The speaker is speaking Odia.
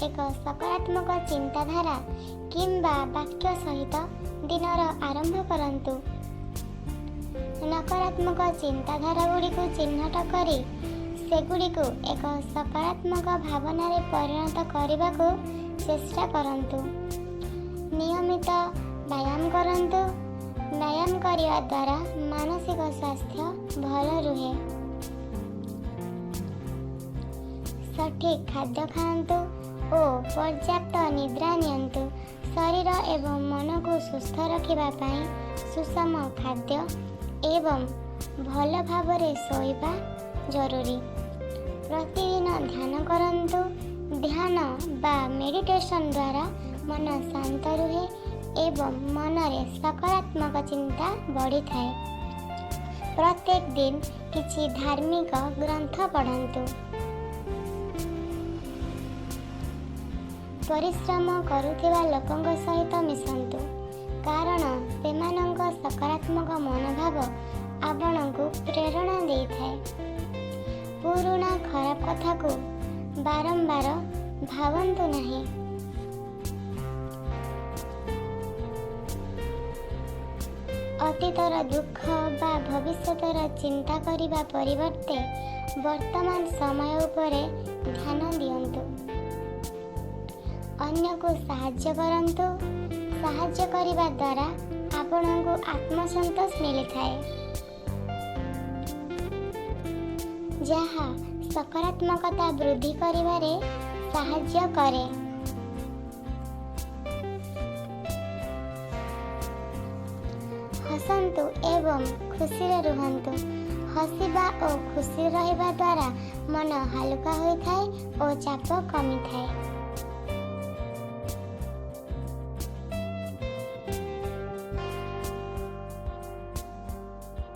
ଏକ ସକାରାତ୍ମକ ଚିନ୍ତାଧାରା କିମ୍ବା ବାକ୍ୟ ସହିତ ଦିନର ଆରମ୍ଭ କରନ୍ତୁ। ନକାରାତ୍ମକ ଚିନ୍ତାଧାରାଗୁଡ଼ିକୁ ଚିହ୍ନଟ କରି ସେଗୁଡ଼ିକୁ ଏକ ସକାରାତ୍ମକ ଭାବନାରେ ପରିଣତ କରିବାକୁ ଚେଷ୍ଟା କରନ୍ତୁ। ନିୟମିତ ବ୍ୟାୟାମ କରନ୍ତୁ। ବ୍ୟାୟାମ କରିବା ଦ୍ୱାରା ମାନସିକ ସ୍ୱାସ୍ଥ୍ୟ ଭଲ ରୁହେ। ସଠିକ୍ ଖାଦ୍ୟ ଖାଆନ୍ତୁ ଓ ପର୍ଯ୍ୟାପ୍ତ ନିଦ୍ରା ନିଅନ୍ତୁ। ଶରୀର ଏବଂ ମନକୁ ସୁସ୍ଥ ରଖିବା ପାଇଁ ସୁଷମ ଖାଦ୍ୟ ଏବଂ ଭଲ ଭାବରେ ଶୋଇବା ଜରୁରୀ। ପ୍ରତିଦିନ ଧ୍ୟାନ କରନ୍ତୁ। ଧ୍ୟାନ ବା ମେଡ଼ିଟେସନ୍ ଦ୍ୱାରା ମନ ଶାନ୍ତ ରୁହେ ଏବଂ ମନରେ ସକାରାତ୍ମକ ଚିନ୍ତା ବଢ଼ିଥାଏ। ପ୍ରତ୍ୟେକ ଦିନ କିଛି ଧାର୍ମିକ ଗ୍ରନ୍ଥ ପଢ଼ନ୍ତୁ। ପରିଶ୍ରମ କରୁଥିବା ଲୋକଙ୍କ ସହିତ ମିଶନ୍ତୁ, କାରଣ ସେମାନଙ୍କ ସକାରାତ୍ମକ ମନୋଭାବ ଆପଣଙ୍କୁ ପ୍ରେରଣା ଦେଇଥାଏ। ପୁରୁଣା ଖରାପ କଥାକୁ ବାରମ୍ବାର ଭାବନ୍ତୁ ନାହିଁ। ଅତୀତର ଦୁଃଖ ବା ଭବିଷ୍ୟତର ଚିନ୍ତା କରିବା ପରିବର୍ତ୍ତେ ବର୍ତ୍ତମାନ ସମୟ ଉପରେ ଧ୍ୟାନ ଦିଅନ୍ତୁ। ଅନ୍ୟକୁ ସାହାଯ୍ୟ କରନ୍ତୁ। ସାହାଯ୍ୟ କରିବା ଦ୍ୱାରା ଆପଣଙ୍କୁ ଆତ୍ମସନ୍ତୋଷ ମିଳିଥାଏ, ଯାହା ସକାରାତ୍ମକତା ବୃଦ୍ଧି କରିବାରେ ସାହାଯ୍ୟ କରେ। ହସନ୍ତୁ ଏବଂ ଖୁସିରେ ରୁହନ୍ତୁ। ହସିବା ଓ ଖୁସି ରହିବା ଦ୍ୱାରା ମନ ହାଲୁକା ହୋଇଥାଏ ଓ ଚାପ କମିଥାଏ।